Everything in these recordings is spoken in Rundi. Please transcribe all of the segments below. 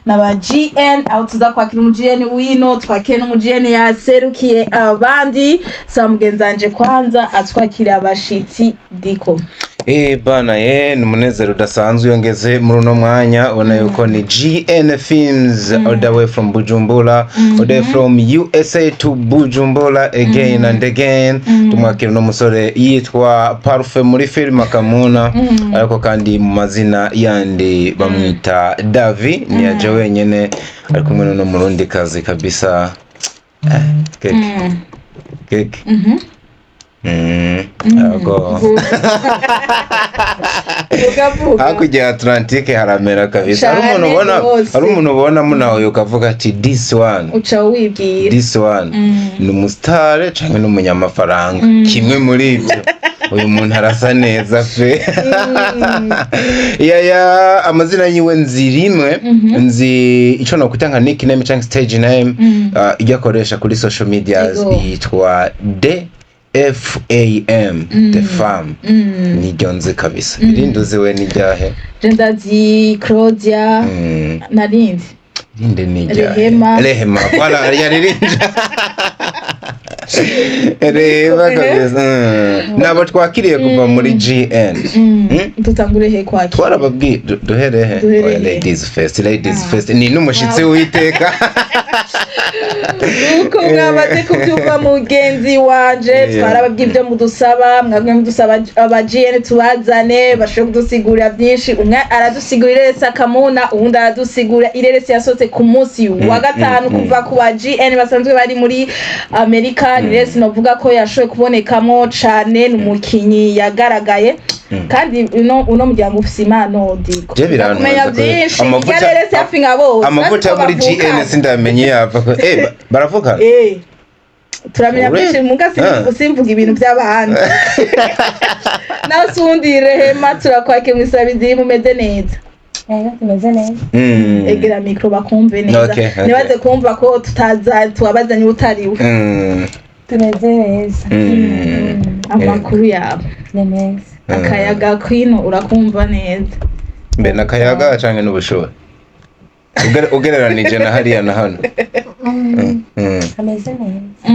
N'aba GN, aho tuza kwakira umu GN wino, twakire n'umu GN yaserukiye abandi. Sa mugenzanje kwanza atwakira abashitsi, Diko. Eh bana, ni umunezero udasanzwe iyo ngeze muri uno mwanya, ubona yuko ni GN Films, all the way from Bujumbura, all the way from USA to Bujumbura again and again. Tumwakira uno musore yitwa Parfait muri film Akamuna, ariko kandi mu mazina yandi bamwita Davi. Niyaje wenyene, ari kumwe n'uno murundi kazi kabisa. Keke keke. Yego. Vuga vuga. Hakurya ya Atlantique haramera kabisa. Hari umuntu Cane ubona, gose. hari umuntu ubona munawe ukavuga ati: "This one." Uca wibwira. This one ni umusitare canke ni umunyamafaranga, kimwe muri ibyo. Uyu muntu arasa neza fe. Ya, amazina yiwe nzi rimwe, nzi ico nokwita nka nickname canke stage name, iryo akoresha kuri social medias. Yitwa D F A M, The Fam, niryo nzi kabisa. Irindi uzi we ni ryahe? Je ndazi Claudia. Narindi. Irindi ni ryahe? Rehema. Rehema, voilà, yaririnda Rehema kabisa. Nabo twakiriye kuva muri GN. Dutangure he kwakira? Twarababwiye duhere he? Duhere Oya, he? ladies first, ladies first, ni n'umushitsi w'iteka. Uko mwamaze kubyumva, mugenzi wanje, twarababwiye ibyo mudusaba. Mwabwiye mudusaba aba GN tubazane bashobore kudusigurira byinshi. Umwe aradusigura ireresi Akamuna, uwundi aradusigura ireresi yasohotse ku munsi wa gatanu kuva ku ba GN basanzwe bari muri Amerika. Ni ireresi novuga ko yashoboye kubonekamo cane, ni umukinyi yagaragaye. Kandi uno muryango ufise impano, Diko. Je birantwenza kumenya ko byinshi. Ireresi hafi nka bose. Amavuta Natwe muri GN bavukana. Sindamenye yava ko baravukana. Turamenya Ure? byinshi muga simvuga ibintu by'abandi. Nawe si uwundi, Rehema, turakwake mwisabizi. Mumeze neza? Ego, tumeze neza. Egera micro bakumve neza. Okay. Ntibaze kumva ko tutaza tuwabazanye utariwe. Tumeze neza. Amakuru yawe? Ni meza. Akayaga kwino urakumva neza? Mbe nakayaga canke n'ubushuhe? Ugereranije na hariya na hano? Ameze neza.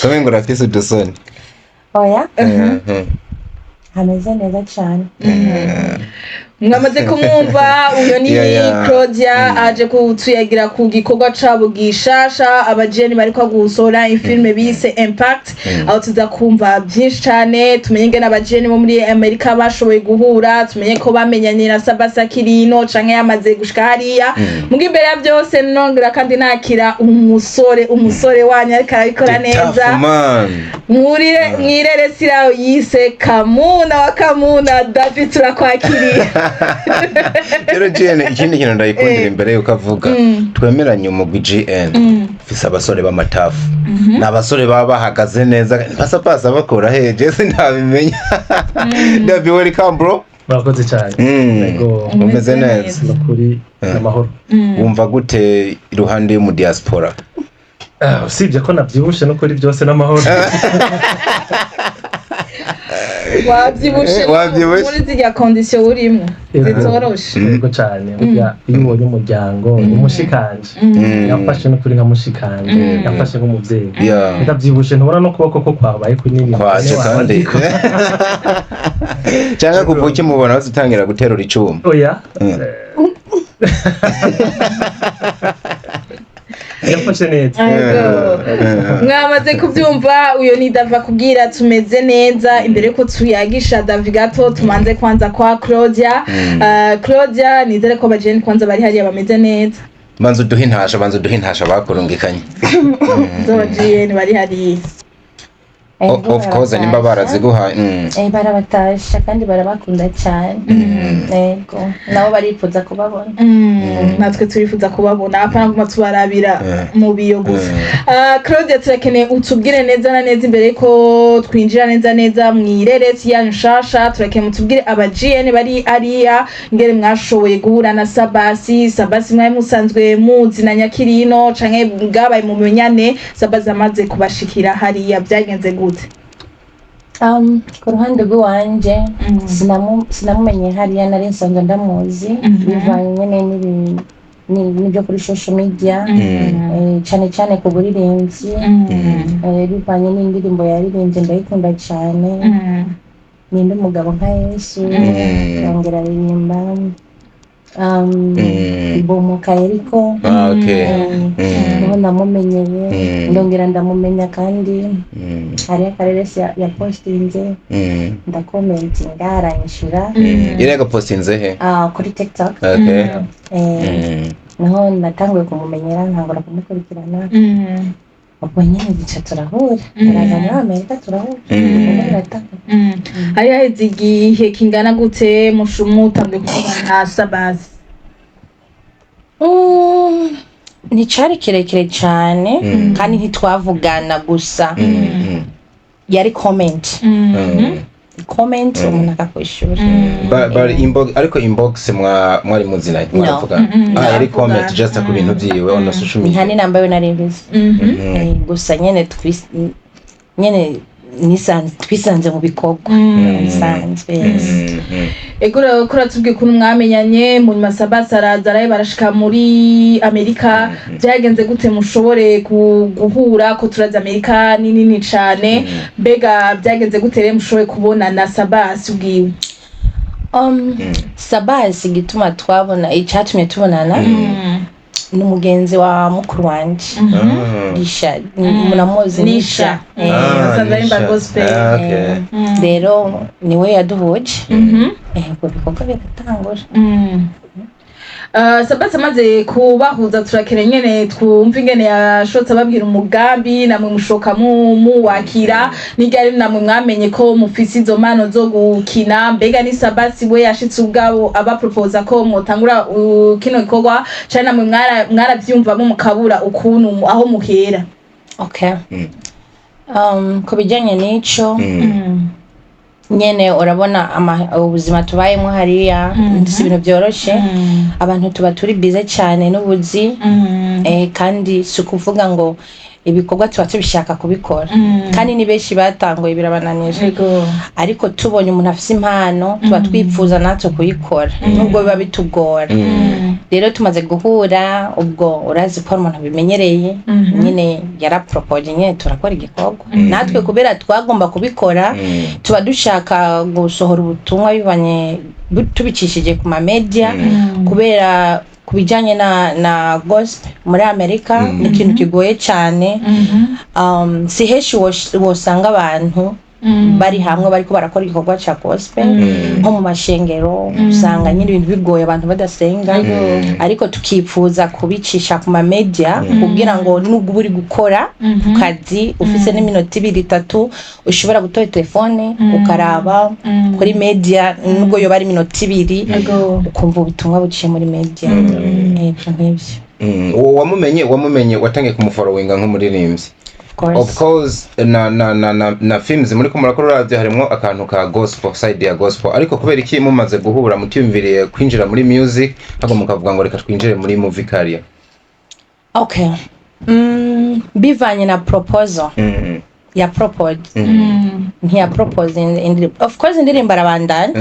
Kame ngo urafise udusoni. Oya, ameze neza cyane. Mwamaze kumwumva, uyo ni Claudia, aje kutuyagira ku gikorwa cabo gishasha, abajeni bariko gusohora ifilme bise Impact, aho tuza kumva byinshi cane, tumenye ingene abajeni bo muri Amerika bashoboye guhura, tumenye ko bamenyanye na Sabasa Kirino canke yamaze gushika hariya. Muga imbere ya byose, nongera kandi nakira umusore wanyu ariko arabikora The neza. tough man. Mwurire mwirere sirayo yise Kamuna wa Kamuna. David, turakwakiriye. Rero GN, ikindi kintu ndayikundira, imbere yuko avuga, twemeranye umugwi GN ufise abasore b'amatafu, ni abasore baba bahagaze neza, pasapasa bakura heje sinabimenya. David, welcome bro. Murakoze cyane. Yego. Umeze neza? Nukuri amahoro. Wumva gute iruhande yo mu diaspora? Ah, usibye ko nabyibushe, no kuri byose n'amahoro. Wabyibushe? Wabyibushe. Muri zirya conditions urimo zitoroshe. Yego cyane. Burya iyo ubonye umuryango ni mushikanje, yafashe n'ukuri nka mushikanje, yafashe nk'umuvyeyi. Ndabyibushe, ntubona no kuboko ko kwabaye kunini. Kwaje kandi cyangwa kuva ukimubona wese utangira guterura icuma? Oya. Yafashe neza. Yego. Mwamaze kubyumva, uyo ni Dava kubwira tumeze neza. Imbere yuko tuyagisha Davi gato, tumanze kwanza kwa Claudia. Claudia, nizere ko bajeni kwanza bari hariya bameze neza. Banza uduhe intasho, banza uduhe intasho bakurungikanye. Z'aba GN bari hariya. Of course nimba baraziguha. Barabatasha kandi barabakunda cyane. Yego, nabo barifuza kubabona. Natwe turifuza kubabona, apana kuguma tubarabira mu biyo gusa. Ah, Claudia, turakeneye utubwire neza na neza, imbere ko twinjira neza neza mw'ireresi yanyu nshasha, turakeneye mutubwire aba GN bari ariya ngere mwashoboye guhura na Sabasi. Sabasi mwari musanzwe muzi na Nyakirino canke bwabaye mu menyane? Sabasi amaze kubashikira hariya byagenze gute? Ku ruhande rw'iwanje, sinamumenye hariya, nari nsanzwe ndamuzi bivanye nyene n'ibyo kuri social media, cane cane ku buririmbyi, bivanye n'indirimbo yaririmbye ndayikunda cane, ninde umugabo nka Yesu. Yongera aririmba Bomoka Yeriko. Ah, okay. Niho namumenyeye. Ndongera ndamumenya kandi hariho akareresi yapostinze, ndakomentinga, aranyishura. Yari yagapostinze he? Ah, kuri TikTok. Niho natanguye kumumenyera, ntangura kumukurikirana. Ubwo nyine duca turahura, turaza muri Amerika turahura, ubwo biratanga. Hari haheze igihe kingana gute mutanguye kuvugana na Sabasi? Nticari kirekire cyane, kandi ntitwavugana gusa, yari comment, comment umuntu akakwishura. But inbox, ariko inbox mwari muzinanye, mwaravuga? Ah, yari comment just ku bintu byiwe on social Nta media. n'inamba yo nari mbizi. Gusa nyene nyene twisanze mu bikorwa bisanzwe, yes. Ego rero ko uratubwiye ukuntu mwamenyanye, mu nyuma Sabasi araza, araye barashika muri Amerika. Byagenze gute mushobore guhura, ko turazi Amerika ni nini cane? Mbega byagenze gute rero mushobore kubona na Sabasi ubwiwe? Sabasi, igituma twabona, icatumye tubonana, ni umugenzi wa mukuru wanje. Nisha, muramuzi? Nisha. Nisha. Ah, Asanzwe aririmba Nisha. gospel. Ah, okay. Rero niwe yaduhuje. Ubwo bikorwa biratangura. Sabasi amaze kubahuza, turakene nyene twumva ingene yashotse ababwira umugambi, namwe mushoka muwakira. N'iryari namwe mwamenye ko mufise izo mpano zo gukina? Mbega ni Sabasi we yashitse ubwabo abapropoza ko mwotangura kino gikorwa, canke namwe mwaravyumvamo mukabura ukuntu aho muhera? Okay. Ku bijyanye n'ico nyene, urabona ubuzima tubayemo hariya si ibintu byoroshe. Abantu tuba turi bize cyane n'ubuzi, kandi si ukuvuga ngo ibikorwa tuba tubishaka kubikora, kandi ni benshi batanguye birabananira. Ariko tubonye umuntu afise impano, tuba twifuza natwe kuyikora nubwo biba bitugora. Rero tumaze guhura, ubwo urazi ko ari umuntu abimenyereye nyine, yaraporopoje nyine turakora igikorwa natwe kubera twagomba kubikora. Tuba dushaka gusohora ubutumwa bivanye tubicishije ku ma media, kubera ku bijyanye na gospel muri Amerika ni ikintu kigoye cyane. Si henshi wosanga abantu bari hamwe bariko barakora igikorwa cya gospel. Nko mu mashengero usanga nyine ibintu bigoye, abantu badasenga, ariko tukipfuza kubicisha ku ma media kugira ngo nubwo uba uri gukora ku kazi, ufise n'iminota ibiri itatu, ushobora gutora telefone ukaraba kuri media, nubwo yoba ari iminota 2, ukumva ubutumwa buciye muri media. Ibyo nk'ibyo. Uwo wamumenye watangiye kumufollowinga nk'umuririmbyi? Of course. Of course, na films muri ko murakora radio harimwo akantu ka gospel, side ya gospel, ariko kubera iki mumaze guhura mutiyumviriye kwinjira muri music, ahubwo mukavuga ngo reka twinjire muri movie career? Okay. Bivanye na proposal ya propose, ntiya propose indirimbo. Of course indirimbo arabandanya,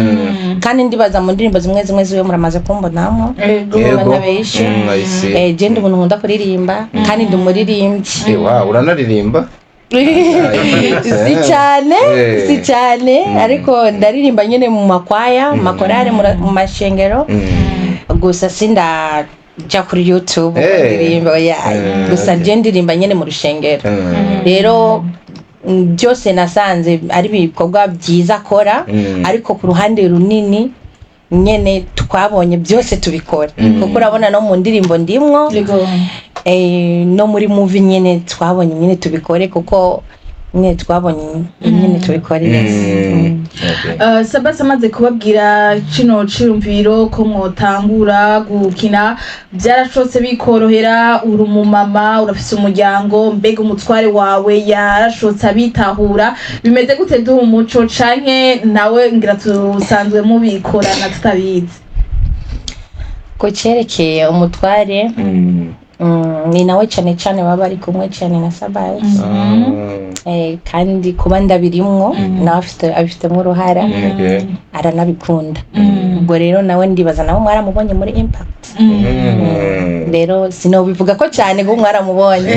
kandi ndibaza mu ndirimbo zimwe zimwe ziwe muramaze kumbonamo. Ego. Yego. Ntabeshe. I see. Je ndi umuntu nkunda kuririmba kandi ndi umuririmbyi. Wow, uranaririmba? Si cyane, si cyane, ariko ndaririmba nyine mu makwaya, mu makorale, mu mashengero. Gusa sindaja kuri YouTube ndirimba, oya. Gusa je ndirimba nyine mu rushengero. Rero byose nasanze ari ibikorwa byiza akora, ariko ku ruhande runini nyene twabonye byose tubikora, kuko urabona no mu ndirimbo ndimwo, Ego. No muri movie nyene twabonye nyene tubikore, kuko nyene twabonye nyene tubikore, yes. Okay. Sabasi amaze kubabwira kino ciyumviro ko mwotangura gukina, byarashotse bikorohera? Uri umumama, urafise umuryango, mbega umutware wawe yarashotse abitahura? Bimeze gute? Duha umuco, canke nawe ngira tusanzwe mubikorana tutabizi. Ku cyerekeye umutware, Ni nawe cyane cyane baba bari kumwe cyane na Sabasi. Kandi kuba ndabirimwo nawe abifitemo uruhara, aranabikunda. Ubwo rero nawe ndibaza nawe mwaramubonye muri Impact. Rero sinobivuga ko cyane kuko mwaramubonye.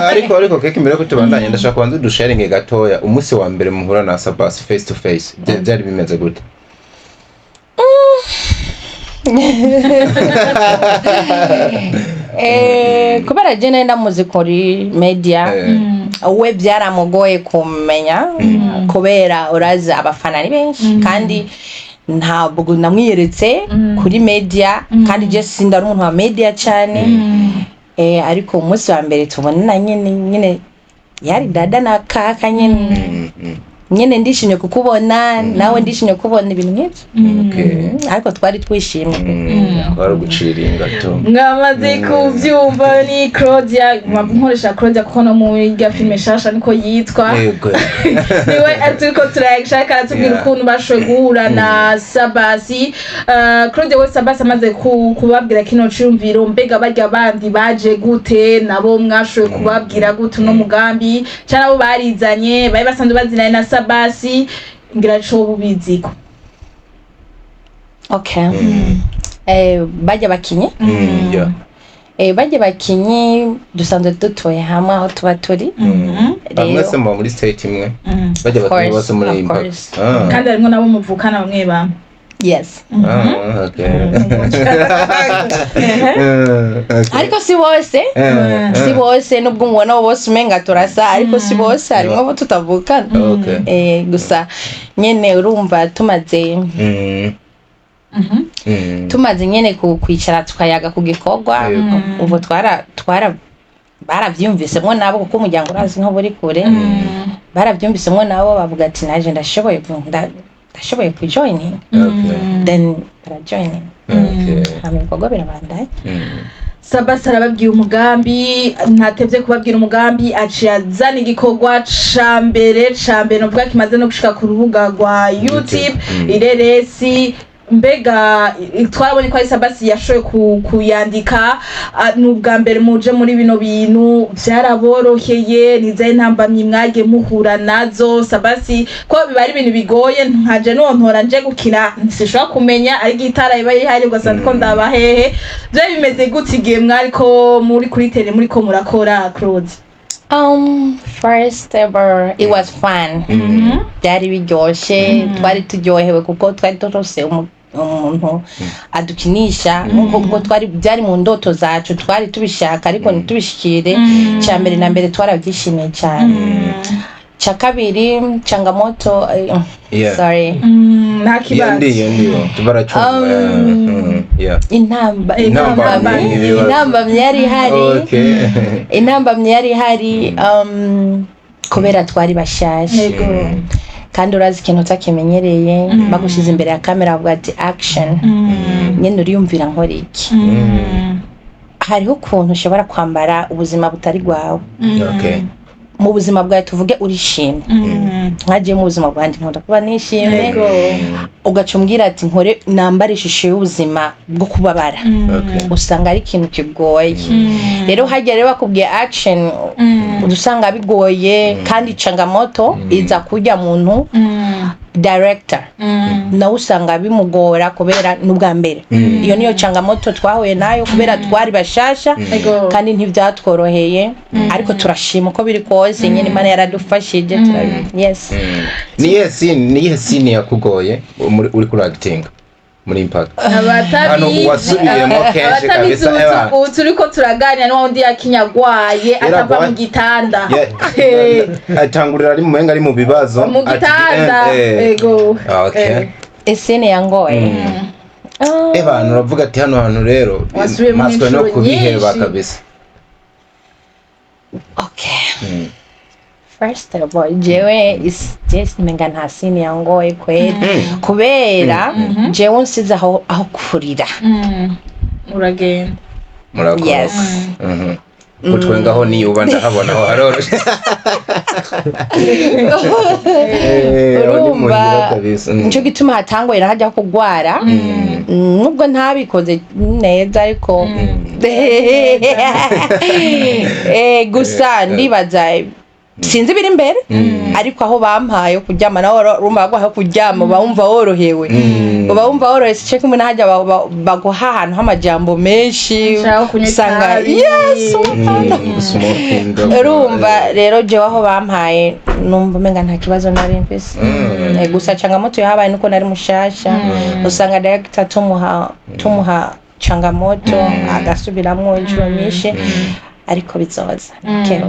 Ariko keke, mbere yuko tubandanya, ndashaka kubanza udusharinge gatoya umunsi wa mbere muhura na Sabasi face to face. Byari bimeze gute? Kubera je nari ndamuzi kuri media, we byaramugoye kumenya kubera urazi abafana ni benshi, kandi ntabwo namwiyeretse kuri media, kandi je sindari umuntu wa media cyane. Ariko umunsi wa mbere tubonana nyene yari dada na kaka nyene. Nyene ndishimye kukubona, nawe ndishimye kubona, ibintu nk'ibyo. Ariko twari twishimye. Kwari uguciringa tu. Mwamaze kubyumva, ni Claudia. Nkoresha Claudia kuko no muri rya filime shasha niko yitwa. Niwe turiko turashaka, aratubwira ukuntu bashoboye guhura na Sabasi. Claudia we, Sabasi amaze kubabwira kino ciyumviro, mbega barya bandi baje gute? Nabo mwashoboye kubabwira gute uno mugambi, canke nabo barizanye, bari basanzwe bazinanye na Sabasi? Ngira co bubiziko. Okay. Bajya bakinye. Yeah. Bajya bakinyi dusanzwe dutuye hamwe aho tuba turi. Mwese muba muri state imwe, bajya Of bakinyi course, bose muri of Impact? course. Ah. Kandi harimwo nabo muvukana bamwe bamwe. Yes. Ah, okay. Okay. Ariko si bose. Si bose, nubwo mubona bose umenga turasa, ariko si bose, harimo abo tutavukana. Gusa nyene urumva tumaze tumaze nyene kwicara tukayaga ku gikorwa, ubu twara baravyumvisemwo nabo, kuko umuryango urazi nko buri kure, baravyumvisemwo nabo bavuga ati naje ndashoboye ndashoboye kujoininga. Then barajoininga. Hama ibikorwa birabandanya. Sabasi arababwiye umugambi, ntatevye kubabwira umugambi, aciye azana igikorwa ca mbere novuga kimaze no gushika ku rubuga rwa YouTube. Ireresi mbega twarabonye ko ari Sabasi yashoboye kuyandika. Ni ubwa mbere muje muri bino bintu, vyaraboroheye? Nizaye ntambamyi mwagiye muhura nazo, Sabasi? Ko biba ari ibintu bigoye, nkaje nontora nje gukina sinshobora kumenya ari gitara iba ihari, ugasanga ko ndaba hehe. Vyari bimeze gute igihe mwariko muri kuri tele, muriko murakora, Claude? First ever, it was fun. Byari biryoshe, twari turyohewe kuko twari turose umuntu adukinisha nkuko kuko twari byari mu ndoto zacu, twari tubishaka ariko ntitubishikire. Cya mbere na mbere twarabyishimiye cyane. Cya kabiri, changamoto, sorry. Nta Iyo kibazo. Ndiyo, ndiyo, baracumva. Yeah. Intambamyi Intambamyi. intambamyi yari ihari. Intambamyi yari ihari, kubera twari bashasha. Kandi urazi ikintu utakimenyereye, bagushize imbere ya kamera bavuga ati "Action", nyine uriyumvira nkora iki? Hariho ukuntu ushobora kwambara ubuzima butari bwawe. Mu buzima bwawe tuvuge urishimye, nkagiye mu buzima bwanjye nkunda kuba nishimye, ugaca umbwira ati nkore nambare ishusho y'ubuzima bwo kubabara, usanga ari ikintu kigoye. Rero hajya rero bakubwiye "Action", usanga bigoye, kandi changamoto iza kurya muntu director nawe usanga bimugora kubera n'ubwa mbere. Iyo niyo changamoto twahuye nayo kubera twari bashasha. Kandi ntibyatworoheye, ariko turashima uko biri kose nyine Imana yaradufashije, yes. Niyihe scene yakugoye uri kuri acting muri Impact? Hano wasubiyemo kenshi abatabizi, kabisa, eba. ubu turiko turaganira n'uwa wundi yakinyagwaye atava Yaragwaye. mu gitanda. Atangurira ari mu menga ari mu bibazo mu at the gitanda. end, eh. Ego. Iscene yangoye. Ah, Eba, uravuga ati hano hantu rero Wasubiyemo mpaswe no inshuro kubiheba nyinshi. kabisa. Okay. First of all, jewe is just menga nta scene yangoye kweli, kubera jewe nsize aho kurira. Uragenda. Murakora. Yes. Kutwengaho niyuba ndahabona aho haroroshe. Aho ni Urumva, muhira kabisa. Nico gituma hatangoye hajya kugwara. Nubwo ntabikoze neza, ariko gusa ndibaza, sinzi ibiri imbere, ariko aho bampaye kuryama nawe urumva baguha aho kuryama, uba wumva worohewe, uba wumva worohewe. Si kumwe n'ahajya baguha ahantu h'amajambo menshi. Ushaka kunywa usanga itabi. Yes. Smoking. Urumva rero, jewe aho bampaye numva umenga nta kibazo nari mfise. Gusa changamoto yahabaye nuko nari mushasha, usanga director tumuha changamoto agasubiramwo inshuro nyinshi, ariko bizoza buke.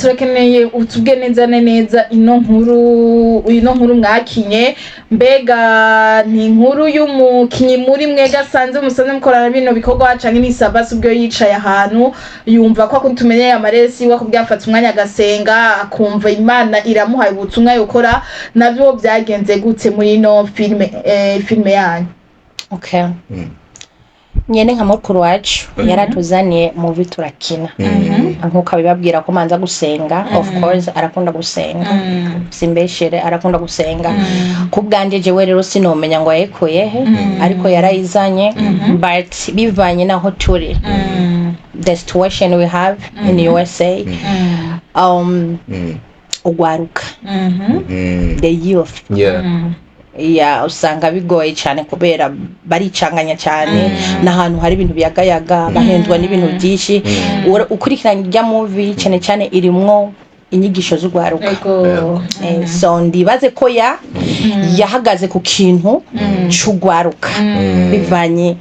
Turakeneye utubwe neza na neza ino nkuru mwakinye. Mbega ni inkuru y'umukinyi muri mwega asanze musanze mukorana bino bikorwa, canke ni Sabasi ubwo yicaye ahantu yumva ko tumenyeye amaresi we akubwiye afata umwanya agasenga, akumva Imana iramuhaye ubutumwa yokora? Navyo byagenze gute muri ino filme yanyu? Okay, nyene nka mukuru wacu yaratuzaniye movie turakina, nkuko abibabwira ko manza gusenga. Of course arakunda gusenga, simbeshere, arakunda gusenga. Ku bwanjye jewe rero sinomenya ngo yayikuye he, ariko yarayizanye. But bivanye naho turi, the situation we have in USA, ugwaruka, the youth, ya usanga bigoye cyane kubera baricanganya cyane n'ahantu hari ibintu biyagayaga, bahendwa n'ibintu byinshi. Ukurikiranye ijya movie, cyane cyane irimwo inyigisho z'ugwaruka. So ndibaze ko yahagaze ku kintu c'ugwaruka bivanye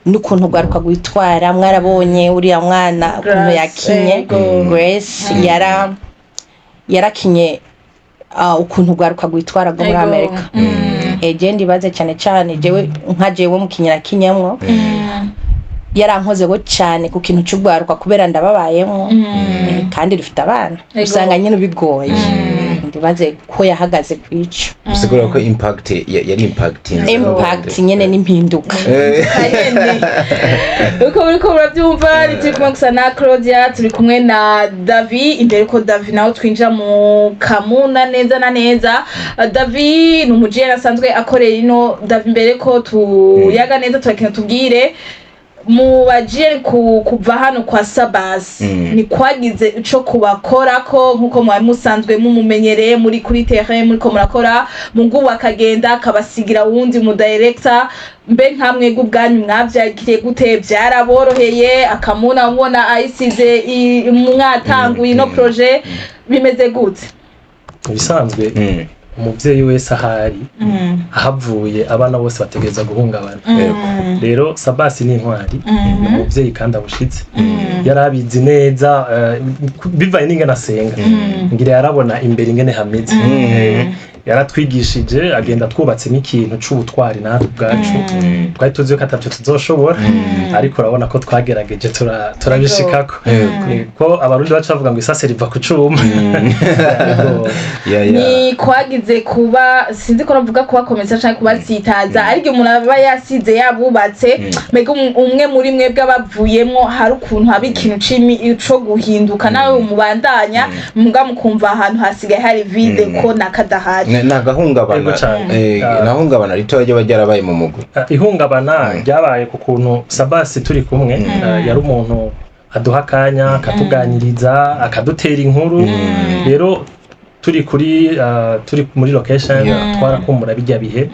n'ukuntu ugwaruka gwitwara. Mwarabonye uriya mwana ukuntu Grace, yakinye. Grace yarakinye ukuntu ugwaruka gwitwara rwo muri Amerika. Je ndibaze cyane cyane jewe, nka jewe mukinyira kinyamwo, yarankozeho cyane ku kintu cy'ugwaruka kubera ndababayemo. Kandi dufite abana, usanga nyine bigoye. Ndibaze ko yahagaze ku ico. Bisigura ko impact yari impact. Impact nyene n'impinduka. Kanyene uko muriko murabyumva, turi kumwe gusa na Claudia, turi kumwe na Davi. Imbere ko Davi nawe twinjira mu kamuna neza na neza, Davi ni umujene asanzwe akorera ino. Davi, mbere ko tuyaga neza, turakeneye tubwire mu bagiye kuva hano kwa Sabasi, ni kwagize ico kubakorako nkuko mwari musanzwe mumumenyereye muri kuri terrain muriko murakora, mugubu akagenda akabasigira wundi mu director. Mbe nkamwe ubwanyu mwavyakiriye gute? Byaraboroheye? Akamuna ubona ayisize mwatanguye ino projet, bimeze gute? Ibisanzwe, umuvyeyi wese ahari ahavuye, abana bose bategereza guhungabana. Rero Sabasi ni intwari, ni umuvyeyi kandi abushitse, yari abizi neza, bivanye n'ingene asenga, ngira yarabona imbere ingene hameze. Yaratwigishije, agenda twubatse n'ikintu c'ubutwari. Natwe ubwacu twari tuzi ko atavyo tuzoshobora, ariko urabona ko twagerageje, turabishikako. Ko Abarundi baca bavuga ngo isase riva ku cuma. Yego. Yeah. Ni kwagize kuba, sinzi ko navuga kubakomeza canke kubatsitaza, ariko umuntu aba yasize yabubatse, mbega umwe muri mwebwe abavuyemwo, hari ukuntu haba ikintu cimi co guhinduka, nawe mubandanya muga mukumva ahantu hasigaye hari vide, ko nakadahari? Ni agahungabana. Yego cane. Nahungabana ritoya ryoba ryarabaye mu mugwi. Ihungabana ryabaye ku kuntu Sabasi turi kumwe, yari umuntu aduha akanya, akatuganiriza, akadutera inkuru. Rero turi muri location, twarakumbura bijya bihe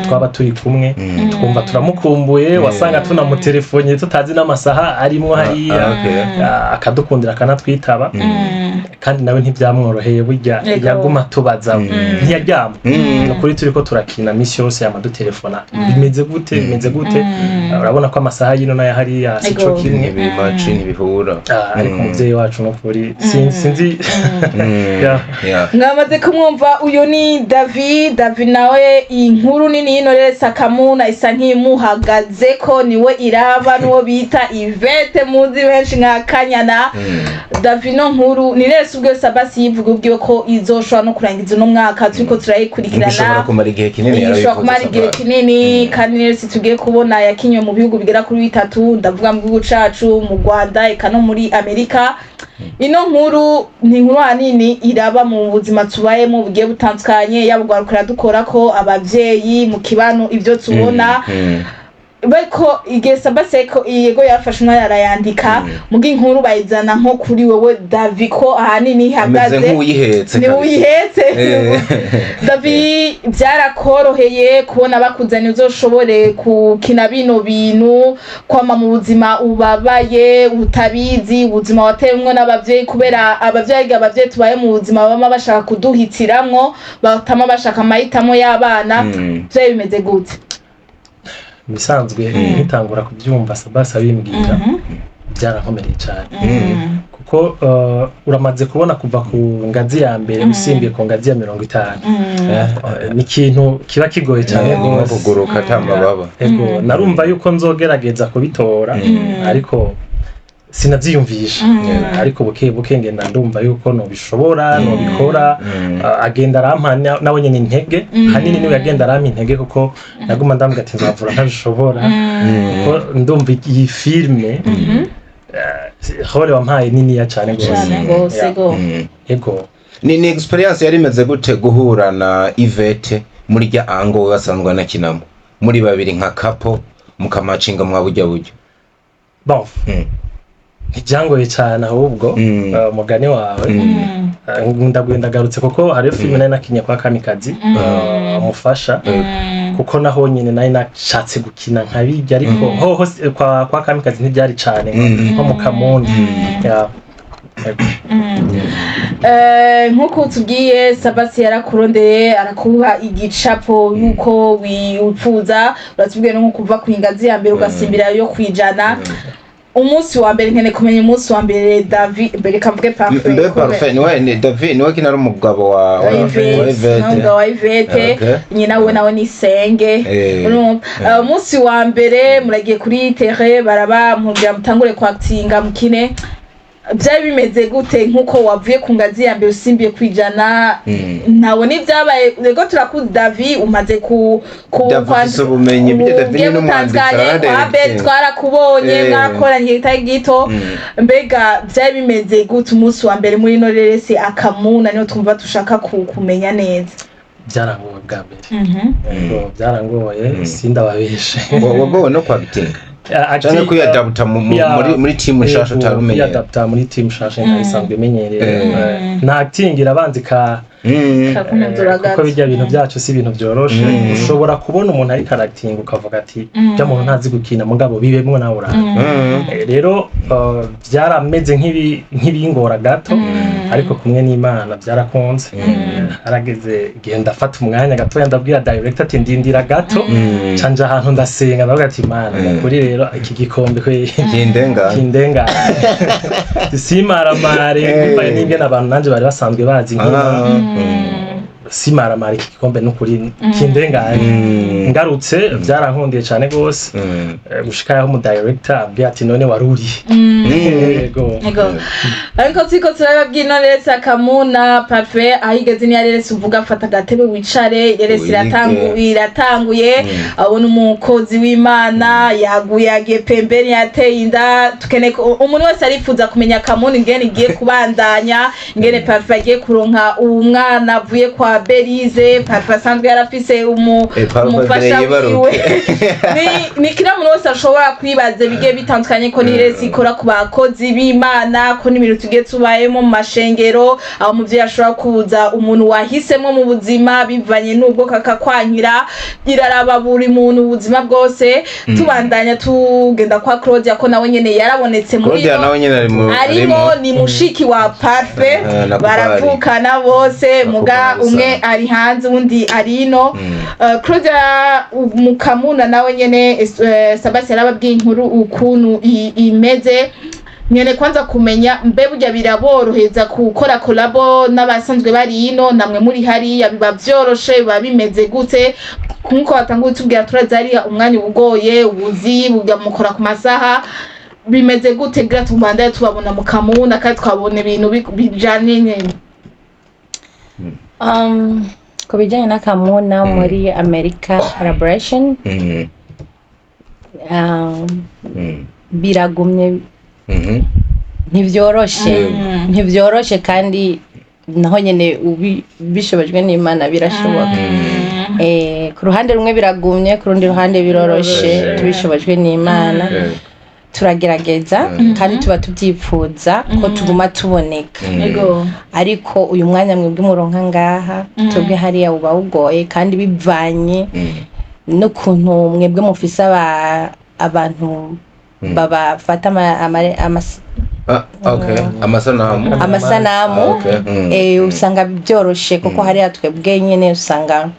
twaba turi kumwe, twumva turamukumbuye. Wasanga tunamutelefone tutazi n'amasaha arimwo hariya. Akadukundira, akanatwitaba, kandi nawe ntibyamworoheye burya. Yaguma tubaza, ntiyaryama. Ni ukuri, turiko turakina misi yose yamadutelefona: "Bimeze gute? Bimeze gute?" Urabona ko amasaha y'ino n'aya hariya si co kimwe. Ntibimaci, ntibihura. Ariko umuvyeyi wacu nukuri sinzi. Yeah. Mwamaze kumwumva, uyu ni David. David nawe iyi nkuru nini y'ino rero Sakamuna isa nk'imuhagaze ko niwe iraba, n'uwo bita Ivete muzi benshi nka Kanyana. David, no nkuru ni rero ubwo Sabasi yivuga ubwiwe ko izoshobora no kurangiza uno mwaka turiko turayikurikirana. Ishobora kumara igihe kinini. Ishobora Yarabikoze. kumara igihe Sabasi. kinini, kandi rero si tugiye kubona yakinywe mu bihugu bigera kuri bitatu, ndavuga mu gihugu cacu, mu Rwanda, eka no muri Amerika. Ino nkuru ni inkuru ahanini iraba mu buzima tubayemo bugiye butandukanye, yaba ugwarukira dukora ko abavyeyi mu kibano, ibyo tubona. Bariko igihe Sabasi ko yego yafashe umwanya arayandika, muga inkuru bayizana nko kuri wewe Davi, ko ahanini Ameze ihagaze nk'uwuyihetse ni kabisa. uyihetse. Davi, byarakoroheye kubona bakuzanye uzoshobore gukina bino bintu, kwama mu buzima ubabaye, utabizi, ubuzima watewemwo n'abavyeyi? Kubera abavyeyi tubaye mu buzima bama bashaka kuduhitiramwo, batama bashaka amahitamo y'abana. Vyari bimeze gute? Ibisanzwe, nkitangura kubyumva Sabasi abimbwira, byarankomereye cyane, kuko uramaze kubona kuva ku ngazi ya mbere usimbiye ku ngazi ya 50. Ni ikintu kiba kigoye cyane Ni nko rwose. kuguruka ata mababa. Ego, narumva yuko nzogerageza kubitora, ariko sinavyiyumvisha. Ariko buke buke ngenda ndumva yuko nobishobora, nobikora. Agenda arampa nawe nyene intege. Hanini niwe yagenda arampa intege, kuko naguma ndambwira ati nzavura ntabishobora, kuko ndumva iyi filme rôle wampaye niniya cane gose. Cane gose. Yeah. Go. Ego. Ni experience yari imeze gute guhura na Yvette muri rya ango we basanzwe anakinamo muri babiri nka couple, mukamacinga mwa burya buryo? Bon, ntibyangoye cyane ahubwo. Umugani wawe, ndaguye ndagarutse, kuko hariyo filime nari nakinye kwa Kamikazi, umufasha, kuko naho nyine nari nashatse gukina nka bijya, ariko hoho kwa Kamikazi ntibyari cane nko mu Kamundi. Yeah. Ego. Nk'uko tubwiye, Sabasi yarakurondeye arakuha igicapo yuko wifuza. Uratubwiye no nko kuva ku ingazi ya mbere ugasimbira yo kwijana. Umunsi wa mbere, nkeneye kumenya umunsi wa mbere, Davi, mbere kamvuge Parfait. Mbe Parfait niwe, ni David niwe kina ari umugabo wa Yvette, Yvette. n'umugabo wa Yvette. Nyina we nawe ni Senge. Urumva? Umunsi wa mbere muragiye kuri terrain, baraba mugira mutangure kwakitinga mukine, byari bimeze gute nk'uko wavuye ku ngazi ya mbere usimbiye kwijana? Ntabona ibyabaye. Rego turakuzi Davi, umaze ku Davi ufise ubumenyi, burya Davi bugiye ni n'umwanditsi, butandukanye kwa aranaderegiteri. Abel twarakubonye, mwarakoranye kitari gito. Mbega byari bimeze gute umunsi wa mbere muri ino reresi Akamuna? Niyo twumva dushaka kumenya neza. Byarangoye bwa mbere. Yego, byarangoye, sindababeshe. Wagowe no kwagitinga canke kwiyadaputa muri team nshasha utari umenyereye? Kwiyadaputa muri team nshasha ntari isanzwe imenyereye. Na acting irabanza ika Kakunezura kuko gato. bijya bintu byacu si ibintu byoroshe. Ushobora kubona umuntu ariko arakitinga ukavuga ati bya muntu ntazi gukina, mugabo bibemwo nawe urabe. Rero byarameze nk'ibingora gato, ariko kumwe n'Imana byarakunze. Harageze igihe ndafata umwanya gatoya, ndabwira director ati ndindira gato, canja ahantu ndasenga, ndavuga ati Imana, kuri rero iki gikombe kwe Kindenga. Kindenga simaramare, bivaye n'ingene abantu nanje bari basanzwe bazi nkina. Simaramare, iki gikombe n'ukuri kindengane. Ngarutse byarankundiye cyane gose. Gushika yaho umu director ambwiye ati none wari uri? Yego. Ego. Ariko turiko turababwira ino reresi Akamuna. Parfait, aho igeze niyo reresi uvuga fata agatebe wicare, reresi Wige. iratanguye. Abona umukozi w'Imana yaguye, yagiye pembeni, yateye inda. Tukeneye umuntu wese arifuza kumenya Akamuna ingene igiye kubandanya, ingene Parfait agiye kuronka umwana avuye kwa Berize. Parfait asanzwe yarafise Parfait umufasha yibaruke. wiwe. Ni kila muntu wese ashobora kwibaza bigiye bitandukanye, ko n'iresi ikora ku bakozi b'Imana, ko n'ibintu tugiye tubayemo mu mashengero, aho umuvyeyi ashobora kuza umuntu wahisemo mu buzima bivanye n'ubwo kakakwankira. Iraraba buri muntu ubuzima bwose. Tubandanya tugenda kwa Claudia, ko nawe nyene yarabonetse muri Claudia nawe nyene ari mu arimo, ni mushiki wa Parfait. Nakubali. Baravukana bose, muga Nakubali umwe sana. ari hanze, uwundi ari ino. Claudia Mukamuna nawe nyene, Sabasi yarababwiye inkuru ukuntu imeze. Nyene kwanza kumenya, mbe burya biraboroheza gukora collabo n'abasanzwe bari ino, namwe muri hariya? Biba vyoroshe? Biba bimeze gute? Nkuko watanguye tubwira, turazi hariya umwanya ubugoye, ubuzi bugamukora ku masaha. Bimeze gute gira tubandanye tubabona mu Kamuna kandi twabona ibintu bijanye nyene? Ku bijyanye n'Akamuna muri America collaboration, biragumye, ntibyoroshe, ntibyoroshe, kandi naho nyine bishobojwe n'Imana birashoboka. Ku ruhande rumwe biragumye, ku rundi ruhande biroroshe. Tubishobojwe n'Imana, turagerageza kandi tuba tubyipfuza ko tuguma tuboneka. Ariko uyu mwanya mwebwe muronka ngaha, twebwe hariya uba ugoye, kandi bivanye n'ukuntu mwebwe mufise abantu babafata Ah, okay, amasanamu. Amasanamu. Ah, okay. Usanga byoroshe, kuko hariya twebwe nyene usanga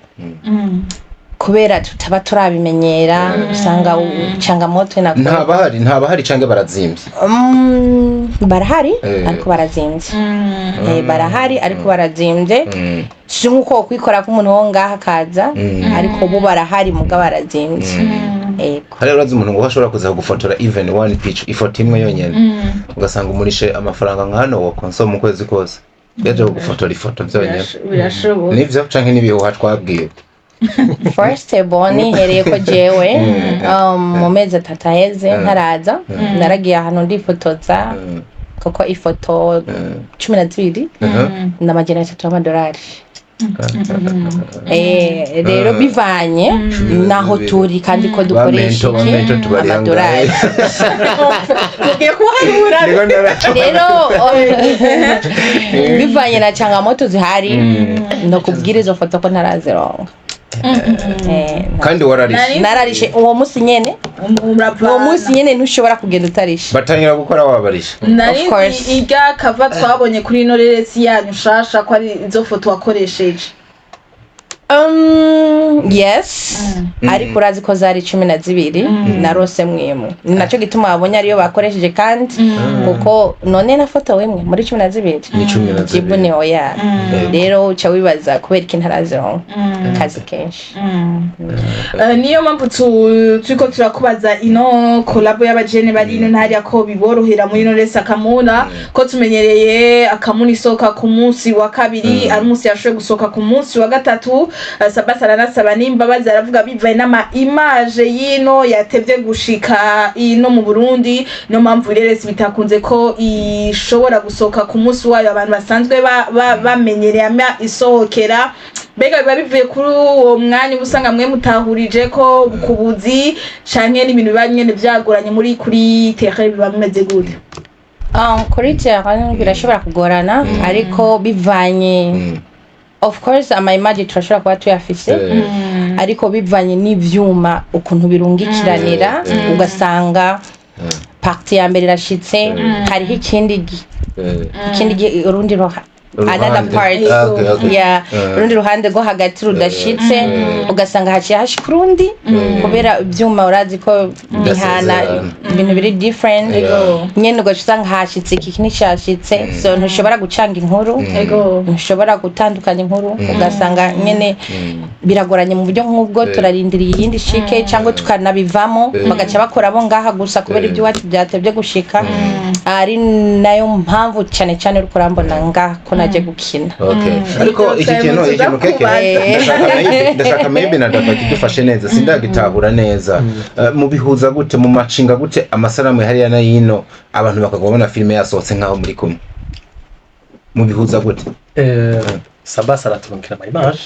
kubera tutaba turabimenyera, usanga changamoto na Ntabahari, ntabahari canke barazimvye? Barahari ariko barazimvye. Barahari ariko barazimvye. Si nkuko kwikora k'umuntu wo ngaha akaza, ariko bo barahari muga barazimvye. Ego. Hariya urazi umuntu ngo ashobora kuza kugufotora even one picture, ifoto imwe yonyene, ugasanga umurishe amafaranga nka hano wa console mu kwezi kose, yaje kugufotora ifoto byonyene. Birashoboka. Nivyo canke n'ibihuha twabwiwe? First of all, nihereye ko jewe mu mezi 3 aheze ntaraza, naragiye ahantu ndifotoza, kuko ifoto 12 n'300 y'amadolari. Rero bivanye naho turi kandi ko dukoresha Ba mentor, ba iki mentor tubari amadolari. Tugiye kuharura. Niko Rero bivanye na changamoto zihari, no kubwira izo foto ko ntarazironka. Kandi wararishe? Nararishe uwo munsi nyene. Uwo munsi nyene ntushobora kugenda utarishe. Batangira gukora wabarishe. Nari Of course. nzi irya kava twabonye kuri ino reresi yanyu shasha ko ari izo foto wakoresheje. Yes, ariko urazi ko zari 12, narose mwimwe, ni nacyo gituma wabonye ariyo bakoresheje, kandi kuko none nafotowe imwe muri 12. Ni 12. Jibu ni oya. Rero uca wibaza kubera iki ntarazironka, akazi kenshi. Niyo mpamvu turiko turakubaza ino collabo y'abajene bari ino ntariya ko biborohera muri ino resi akamuna, ko tumenyereye akamuna isohoka ku munsi wa kabiri, ari umunsi yashoboye gusohoka ku munsi wa gatatu. Sabasi aranasaba n'imbabazi, aravuga bivaye n'ama image y'ino yatevye gushika ino mu Burundi, niyo mpamvu ireresi bitakunze ko ishobora gusohoka ku munsi wayo abantu basanzwe bamenyereye ama isohokera. Mbega biba bivuye kuri uwo mwanya uba usanga mwe mutahurije ko kubuzi, canke n'ibintu biba nyene vyagoranye muri kuri terrain, biba bimeze gute? Kuri terrain birashobora kugorana, ariko bivanye, of course, ama image turashobora kuba tuyafise, ariko bivanye n'ivyuma ukuntu birungikiranira, ugasanga partie ya mbere irashitse, hariho ikindi urundi another Uruhande. part. Ah, okay. Yeah, urundi ruhande rwo hagati rudashitse, ugasanga haciye hashika urundi, kubera ivyuma urazi ko bihana Bidasezerana. ibintu biri different nyene, ugaca usanga hashitse iki nticyashitse, so ntushobora gucanga inkuru, ntushobora gutandukanya inkuru, ugasanga nyene biragoranye mu buryo nk'ubwo. Turarindiriye iyindi shike cyangwa tukanabivamo, bagaca bakora bo ngaha gusa kubera iby'iwacu byatebye gushika, ari nayo mpamvu cyane cyane uri kurambona ngaha ko naje gukina. Okay. Ariko iki kintu, ikintu keke ndashaka maybe na data kidufashe neza, sindagitahura neza. Mubihuza gute, mu macinga gute amasanamu hariya na yino, abantu bakaguma babona filime yasohotse nkaho muri kumwe? Mubihuza gute? Sabasi araturungikira ama image.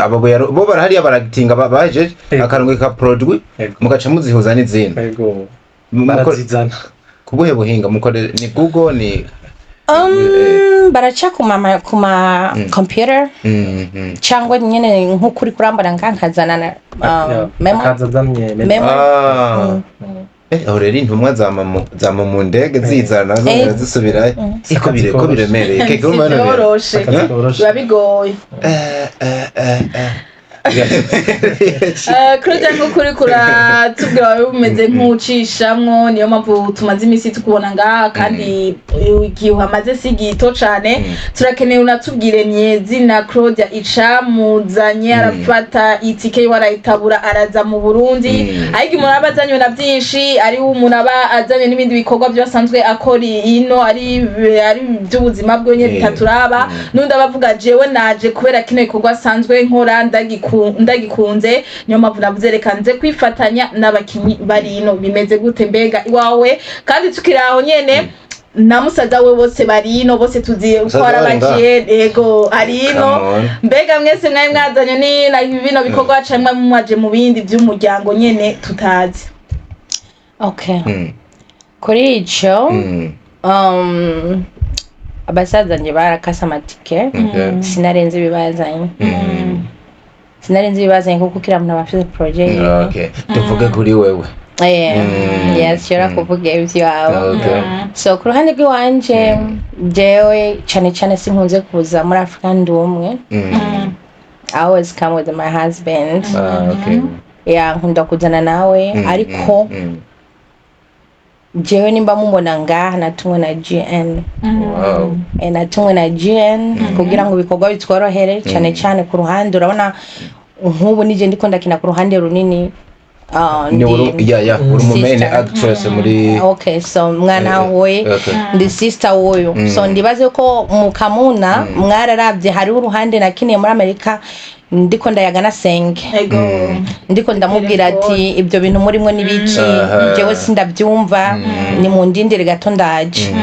Abo bo barahariya baragitinga bahejeje akarungo ka produit, mugaca muzihuza n'izindi? Yego, barazizana. Kubuhe buhinga mukore? Ni Google, ni Baraca ku ma computer cyangwa nyine nk'uko uri kurambona ngaha nkazana na memo. Akaza azanye memo. Memo. Ah. Aho rero intumwa zama mu ndege zizana zongera zisubirayo, iko bire ko biremereye keke, urumva bino bintu? Vyoroshe. Akazi koroshe. Biba bigoye. Claudia, nk'uko uriko uratubwira, wawe bumeze nk'ucishamwo, niyo mpamvu tumaze iminsi tukubona ngaha, kandi igihe uhamaze si gito cane. Turakeneye unatubwire nyezina Claudia icamuzanye, arafata itike yiwe arayitabura, araza mu Burundi. Ariko umuntu aba azanywe na byinshi, ari umuntu aba azanye n'ibindi bikorwa byo asanzwe akora ino, ari iby'ubuzima bwe nyene bitaturaba, n'undi aba avuga jewe naje kubera kino gikorwa asanzwe nkora ndagikunze, niyo mpamvu navuze reka nze kwifatanya n'abakinyi bari ino. Bimeze gute mbega iwawe? Kandi tukiri aho nyene. Na musaza we bose barino, bose tuzi uko Musaza ari. we ari ngaha? Abagiye, yego, ari ino. Come on. Mbega mwese mwari mwazanye ni na bino bikorwa, canke mwaje mu bindi vy'umuryango nyene tutazi? Okay, kuri ico, abasaza nje barakase amatike. Sinarenze ibibazanye, sinarenze ibibazanye, kuko kiriya muntu aba afise projet yiwe. Okay, tuvuge kuri wewe. Yes, shobora kuvuga ivy'iwawe. So ku ruhande rw'iwanje, jewe cane cane sinkunze kuza muri Afrika ndi umwe. I always come with my husband. Ah, okay. Yeah, nkunda kuzana nawe, ariko jewe nimba mubona ngaha, natumwe na GN. Natumwe na GN kugira ngo ibikorwa bitworohere, cyane cyane ku ruhande, urabona nk'ubu nije ndiko ndakina ku ruhande runini. Ni ya uri mu main Sister. actress muri Okay, so mwana we, ndi sister wuyu. So ndibaze ko mu Kamuna mwararavye, hariho uruhande nakiniye muri Amerika, ndiko ndayaga na Senge, ndiko ndamubwira ati: "Ibyo bintu murimwo n'ibiki? Jewe sindabyumva, ni mu ndindire gato, ndaje."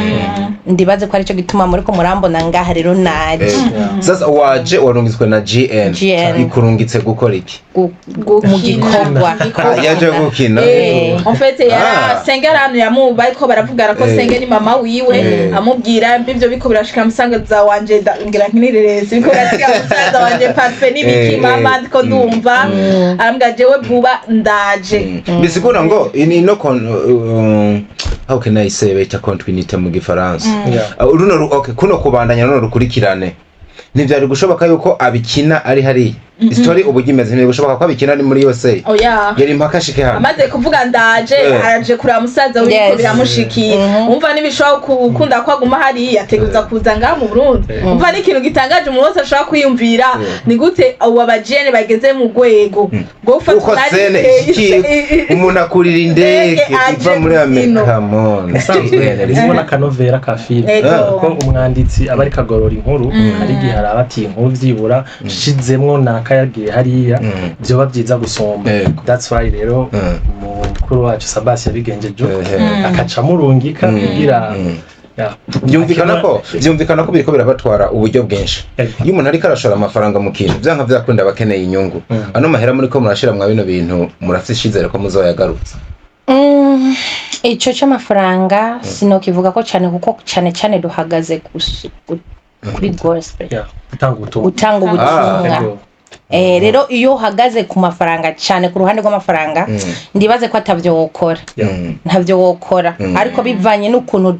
Ndibaze ko aricyo gituma muriko murambona ngaha. Rero naje. Sasa waje warungitswe na GN. GN. Ikurungitse gukora iki? Mu gikorwa. Ah, yaje gukina. En fait, yara Senge ahantu yamuba ariko baravugana ko Senge ni mama wiwe, amubwira ivyo biko birashika musaza wanje, ngira nkinirerese biko birashika musaza wanje Parfait n'ibiki, mama, ndiko ndumva arambwira: "Jewe vuba ndaje." Bisigura ngo ino kon how can I say, bita continuité mu gifaransa. Runo okay, kuno kubandanya runo rukurikirane, ntivyari gushoboka yuko abikina ari hariya. Story ubu imeze, ntibiri gushoboka ko abikina ari muri USA. Oya. Yari impaka ashike hano. Amaze kuvuga ndaje, araje kureba musaza wiwe, biramushikiye. Umva, ntibishobora gukunda ko aguma hariya, ateguza kuza ngaha mu Burundi. Umva, ni ikintu gitangaje umuntu wese ashobora kwiyumvira: ni gute abo abajene bageze mu rwego rwo gufata uko umwanya sene ishikirwa, umuntu akurira indege Indege iva aje muri Amerika. ino. Come on. Ubusanzwe ririmo n'akanovera ka filime, kuko umwanditsi aba ariko agorora inkuru, hari igihe araba ati: "Inkuru vyibura nshizemwo nakayagiye hariya, vyoba vyiza gusumba." That's why rero umukuru wacu Sabasi yabigenjeje uko, akaca amurungika kugira ya, Byumvikana ko biriko birabatwara uburyo bwinshi. Iyo umuntu ariko arashora amafaranga mu kintu, vyanka vyakunda aba akeneye inyungu. Ano mahera muriko murashira mwa bino bintu, murafise icizere ko muzoyagarutsa? Ico c'amafaranga sinokivuga ko cyane, kuko cyane cyane duhagaze kuri gospel. Ya, gutanga ubutumwa. Gutanga ubutumwa. Rero iyo uhagaze ku mafaranga cyane, ku ruhande rw'amafaranga, ndibaze ko atavyo wokora. Ntabyo wokora. Ariko bivanye n'ukuntu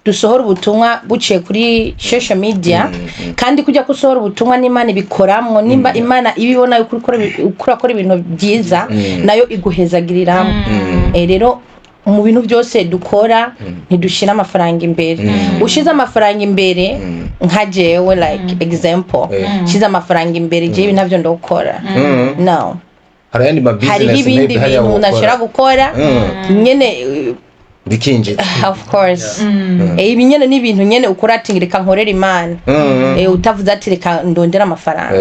dusohora ubutumwa buciye kuri social media, kandi kujya gusohora ubutumwa n'Imana ibikoramwo, nimba Imana ibibona yuko uriko urakora ibintu byiza, nayo iguhezagiriramo. Rero mu bintu byose dukora ntidushira amafaranga imbere. Ushize amafaranga imbere, nka jewe, like example, shize amafaranga imbere, jewe ntabyo ndokora, no. Hari ayandi ma Hariho business ibindi maybe hariya bintu wokora. nashobora gukora nyene. Bikinjiza. Of course. Ibi nyene ni ibintu nyene ukora ati: "Reka nkorere Imana." Utavuze ati: "Reka ndondere amafaranga."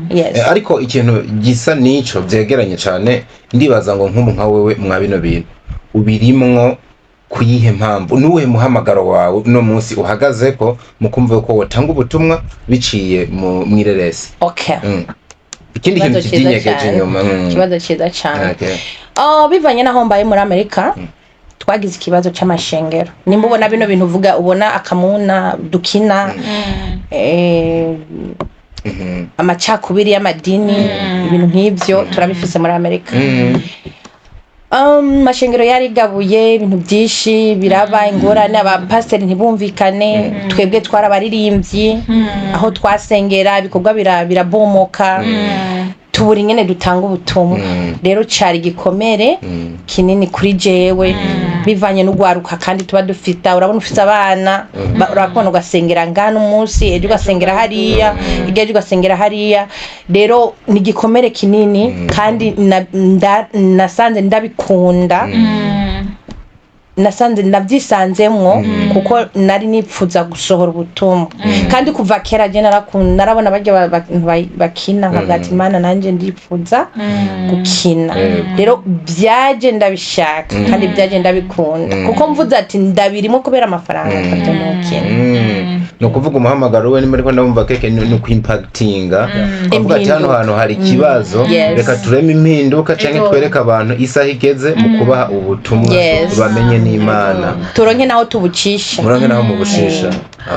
Yes. Ariko ikintu gisa n'ico vyegeranye cane, ndibaza ngo nk'ubu nka wewe, mwa bino bintu ubirimwo kuyihe mpamvu? Nuwuhe muhamagaro wawe uno munsi uhagazeko mu kumva ko wotanga ubutumwa biciye mu mwireresi? Okay. Ikindi kintu Ikibazo ciza kikinyegeje cane. inyuma. Ikibazo ciza cane. Okay. Oh, bivanye naho mbaye muri Amerika, twagize ikibazo c'amashengero. Nimba ubona bino bintu uvuga, ubona Akamuna dukina, amacakubiri y'amadini, ibintu nk'ivyo turabifise muri Amerika. Amashengero yarigabuye, ibintu byinshi biraba ingorane, abapasiteri ntibumvikane. Twebwe twarabaririmbyi, aho twasengera ibikorwa birabomoka, tubura ingene dutanga ubutumwa. Rero cari igikomere kinini kuri jewe, bivanye n'ugwaruka kandi tuba dufita. Urabona ufite abana, urakubona ugasengera ngana umunsi, ejo ugasengera hariya, hirya ejo ugasengera hariya. Rero ni igikomere kinini, kandi nasanze ndabikunda. Nasanze nabyisanzemwo kuko nari nipfuza gusohora ubutumwa. Kandi kuva kera je narabona barya bakina, nkavuga ati: "Imana, nanjye ndipfuza gukina." Rero byaje ndabishaka kandi byaje ndabikunda, kuko mvuze ati ndabirimo kubera amafaranga, ntabyo nokina. Ni ukuvuga umuhamagaro we, niba ariko ndamumva keke, ni ukwimpactinga, ukavuga ati hano Impinduka. hantu hari ikibazo, reka tureme impinduka canke twereke abantu isaha igeze mu kubaha ubutumwa, bamenye n'Imana. Turonke naho tubucisha. Muranke naho mubushisha.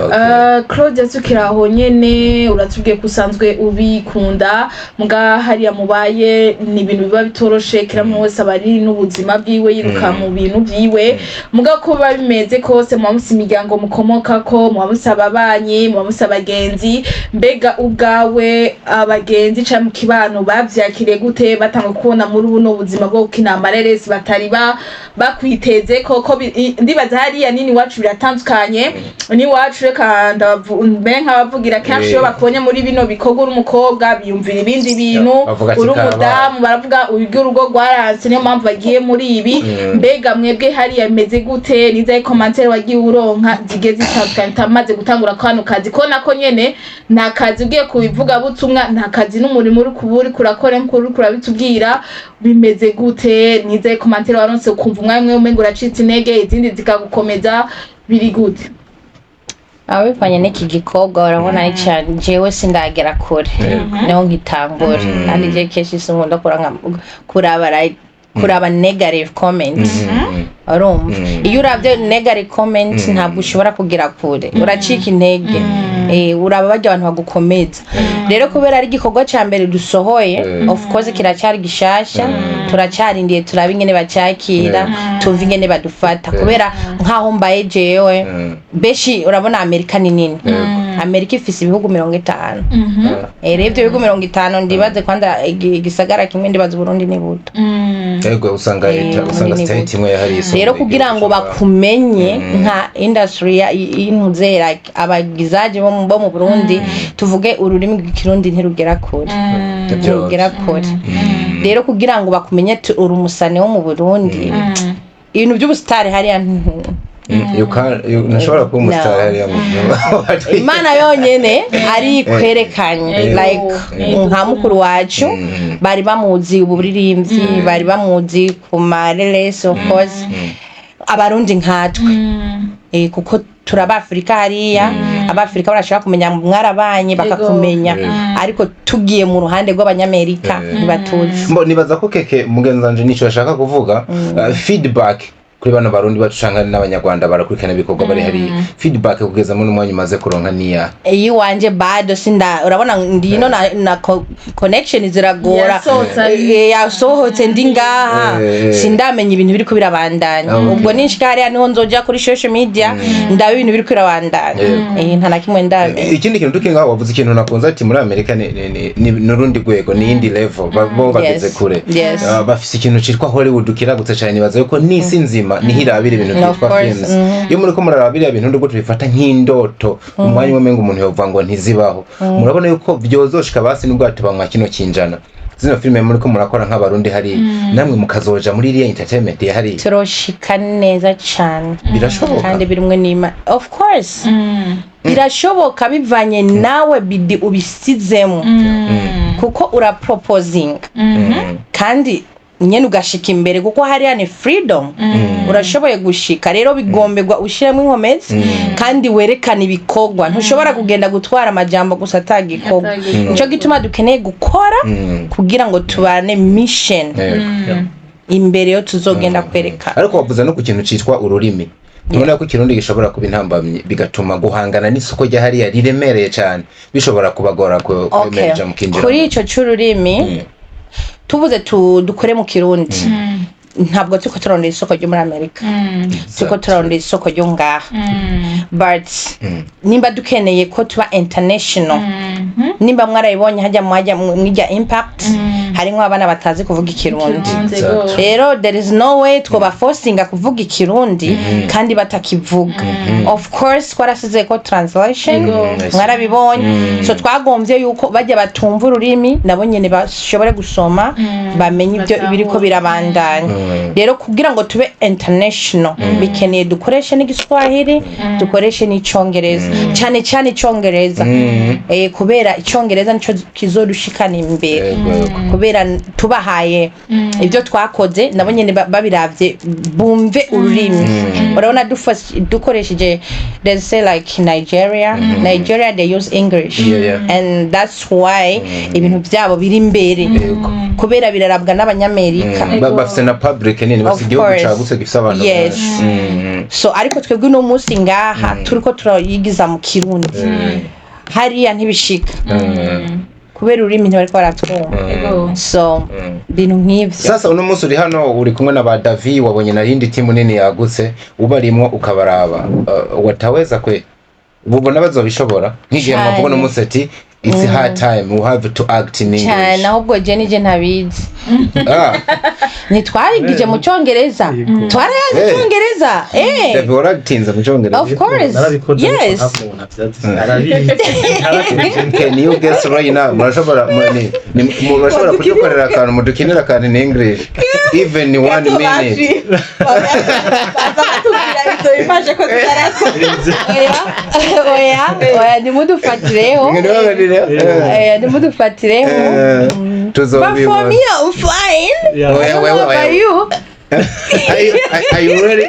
Okay. Claudia, tukiri aho nyene, uratubwiye ko usanzwe ubikunda, muga hariya mubaye ni ibintu biba bitoroshe. Kila muntu wese aba ari n'ubuzima bwiwe, yiruka mu bintu byiwe. Muga ko biba bimeze kose, muba mufise imiryango mukomokako, muba mufise ababanyi, muba mufise abagenzi. Mbega ubwawe abagenzi canke mu kibano bavyakiriye gute, batanga kubona muri buno buzima bwo gukina amareresi batari bakwiteze koko? Ndibaza hariya nini iwacu biratandukanye n'iwacu. Reka mbere nk'abavugira kenshi, iyo bakubonye muri bino bikorwa uri umukobwa, biyumvira ibindi bintu. Bavuga ati uri karabaye. umudamu, baravuga uburyo urugo rwaranse, niyo mpamvu bagiye muri ibi. Mbega mwebwe hariya bimeze gute? Nizahe commentaires wagiye uronka zigiye zitandukanye utamaze gutangura kano kazi, ko nako nyene ni akazi ugiye kubivuga butumwa, nta kazi n'umurimo uri kuba uriko urakora nkuko uriko urabitubwira? Bimeze gute? Nizahe commentaires waronse ukumva umwanya umwe umengo uracitse intege, izindi zikagukomeza? Biri gute? Abivanye n'iki gikorwa, urabona ni cyane, jewe sindagera kure, niho nkitangura. Kandi je kenshi sinkunda kuraba like, kuraba negative comment. Urumva, iyo uravye negative comment ntabwo ushobora kugera kure, uracika intege. Uraba barya abantu bagukomeza. Rero kubera ari igikorwa ca mbere dusohoye, of course kiracyari gishasha, turacyarindiye turabe ingene bacyakira, tumve ingene badufata, kubera nkaho mbaye jewe, benshi urabona Amerika ni nini. Amerika ifise ibihugu 50. Rero ivyo bihugu 50, ndibaze kwanda igisagara kimwe, ndibaze Uburundi ni buto. Yego, usanga leta, usanga Uburundi ni state buto. imwe yahariye isoko Rero kugira ngo igihugu. bakumenye nka industry y'intuze, like abagizaje bo mu Burundi, tuvuge ururimi rw'Ikirundi ntirugera kure, ntirugera kure. Rero kugira ngo bakumenye ati uri umusani wo mu Burundi, ibintu by'ubusitari hariya You can't, ntushobora kuba umusitari No. hariya mu Imana yonyene ari kwerekanye, like nka mukuru wacu, bari bamuzi uburirimbyi, bari bamuzi ku mareresi, of course Abarundi nkatwe, kuko turi Abafurika hariya, Abafurika barashobora kumenya mwarabanye, bakakumenya, ariko tugiye mu ruhande rw'Abanyamerika ntibatuzi. Mbo nibaza ko keke mugenzi wanje nico ashaka kuvuga, feedback kuri bano Barundi bacu canke n'Abanyarwanda barakurikirana ibikorwa bari hariya, feedback kugeza muri umwanya umaze kuronka niya? Iyo iwanje bado sinda, urabona ndino na connection ziragora. Yasohotse Yasohotse ndi ngaha. Sindamenya ibintu biriko birabandanya. Ubwo ninshika hariya niho nzoja kuri social media ndaba ibintu biriko birabandanya. Nta na kimwe ndamenya. Ikindi kintu tukiri ngaho, wavuze ikintu nakunze, ati muri Amerika ni urundi rwego, ni iyindi level, bo bageze kure. Bafise ikintu citwa Hollywood kiragutse cane. Nibaza yuko n'isi nzima niho irabira ibintu Of vyitwa course, films. Iyo muriko muraraba biriya bintu, ndubwo tubifata nk'indoto, umwanya umwe umenga umuntu yovuga ngo ntizibaho, murabona yuko vyozoshika basi nubwo hatubanywa kino kinjana, zino filime muriko murakora nk'Abarundi hariya, namwe mukazoja muri iriya entertainment ya hariya? Turoshika neza cane. Birashoboka? Kandi birimwe n'Imana, of course birashoboka, bivanye nawe bidi ubisizemo, kuko uraproposinga kandi nyene ugashika imbere, kuko hariya ni freedom, urashoboye gushika. Rero bigomberwa ushiremo inkomezi kandi werekana ibikorwa. Ntushobora kugenda gutwara amajambo gusa atagikorwa. Atagikorwa. Nico gituma dukeneye gukora kugira ngo tubane mission imbere yo tuzogenda kwerekana. Ariko wavuze no ku kintu citwa ururimi. Ntubona ko Ikirundi gishobora kuba intambamyi, bigatuma guhangana n'isoko rya hariya riremereye cyane bishobora kubagora kwemereja mukinjira? Kuri ico c'ururimi, tuvuze dukore mu Kirundi, ntabwo turiko turondera isoko ryo muri Amerika, turiko turondera isoko ryo ngaha. But nimba dukeneye ko tuba international, nimba mwarayibonye hajya mwajya mwirya Impact, harimwo abana batazi kuvuga Ikirundi. Rero there is no way twoba forcinga kuvuga Ikirundi kandi batakivuga. Of course twarasize ko translation, mwarabibonye. So twagombye yuko bajya batumva ururimi nabo nyene bashobore gusoma, bamenye ibyo Batahure. ibiriko birabandanya. Rero kugira ngo tube international, bikeneye dukoreshe n'igiswahili, dukoreshe n'icongereza, cyane cyane icongereza, kubera icongereza nico kizodushikana imbere. Yego, yego. Kubera tubahaye ibyo twakoze, nabo nyene babiravye bumve ururimi. Urabona dukoresheje, let's say like Nigeria, they use English and that's why ibintu byabo biri imbere, kubera birarabwa n'abanyamerika. Bafise na public nini, bafise Of igihugu course. cagutse gifise abantu Yes. benshi. So ariko twebwe uno munsi ngaha turiko turayigiza mu Kirundi, hariya ntibishika kubera ururimi ntibariko baratwumva. So ibintu nk'ivyo. Sasa uno munsi uri hano, uri kumwe na ba Davi, wabonye na yindi timu nini yagutse ubarimwo, ukabaraba, wataweza kwe ubona bazobishobora nk'igihe Cane. mwavuga uno munsi ati it's hard time, we have to act in English? Cyane, ahubwo je nije ntabizi. Ntitwarigije mu Cyongereza? Yego. Twarayazi icyongereza, eh. Davi, waratinze mu Cyongereza? Of course. Narabikoze, ariko Yes. ntabwo umuntu abyazi, arabizi, narakoze. Can you guess right now? Murashobora murashobora kudukorera akantu, mudukinira akantu in English, even one minute? Baza batubwira ibyo bifashe ko tutarakora. Oya, oya, oya, ntimudufatireho. Oya, ntimudufatireho. But for Tuzobibona. me, I'm fine. Yeah. Oya, I don't oya, know oya. about you. Are you ready?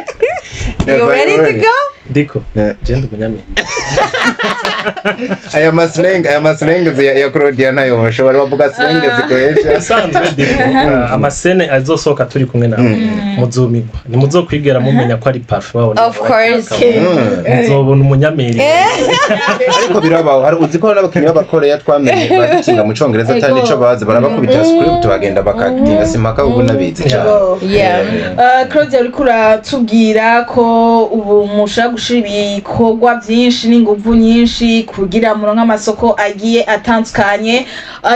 You ready to go? Ndiko. Yeah. Je ndi umunyamerika. Aya maslang ya Claudia nayo bashobora bavuga slang zikoresha. Ubusanzwe ndiko, amascènes azosohoka turi kumwe nawe, muzumigwa, ntimuzokwigera mumenya ko ari parfait wabona. Of course. Muzobona umunyamerika. Ariko birabaho, hari uzi ko n'abakinnyi b'abakoreya twamenye bagikinga mu Congereza atari nico bazi, barabakubita script bagenda bakatinga simpaka ubu nabizi cyane. Yeah. Claudia, uriko uratubwira ko ubu mushobora gushira ibikorwa byinshi n'inguvu nyinshi kugira muronke amasoko agiye atandukanye.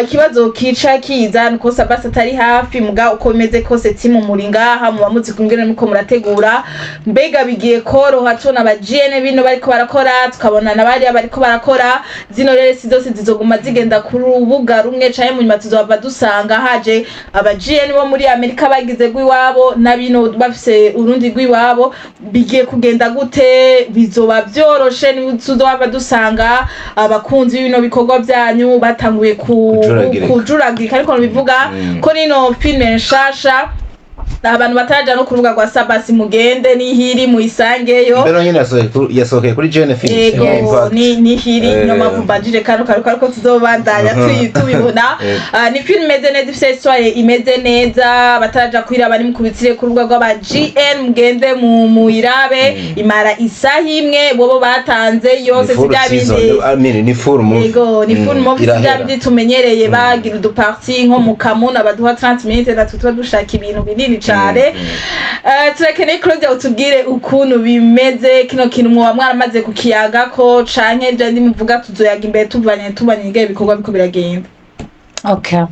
Ikibazo kica kiza nuko Sabasi atari hafi, muga uko bimeze kose timu muri ngaha, muba muzi kungene nuko murategura. Mbega bigiye koroha tubona aba GN bino bariko barakora, tukabona na bariya bariko barakora, zino reresi zose zizoguma zigenda ku rubuga rumwe, canke mu nyuma tuzohava dusanga haje aba GN bo muri Amerika bagize rw'iwabo n'abino bafise urundi rw'iwabo? Bigiye kugenda gute? Bizoba vyoroshe? Tuzohava dusanga abakunzi b'ibino bikorwa byanyu batanguye Kujuragirika. kujuragirika? Ariko bivuga ko nino filime nshasha, abantu bataraja no ku rubuga rwa Sabasi, mugende nihiri muyisangeyo. Mbere nyine yasohokeye kuri GN Films. Yego. In fact. Ni nihiri niyo mpamvu mbajije kano karuka, ariko tuzobandanya tubibona. Ah, ni film imeze neza, ifise histoire imeze neza. Bataraja kwiraba, nimukubitire ku rubuga rw'aba GN, mugende mu muyirabe. Imara isaha imwe bobo batanze yose. Ni full Si bya season. bindi. I mean, ni full movie. Yego, ni full movie, si bya Irahera. bindi tumenyereye bagira uduparties nko mu kamuna baduha 30 minutes, natwe tuba dushaka ibintu binini cane. Turakeneye Claudia utubwire ukuntu bimeze kino kintu, mwoba mwaramaze kukiyagako, canke je ndimuvuga tuzoyaga imbere tuvanye tubanye ingene ibikorwa biko biragenda? Okay,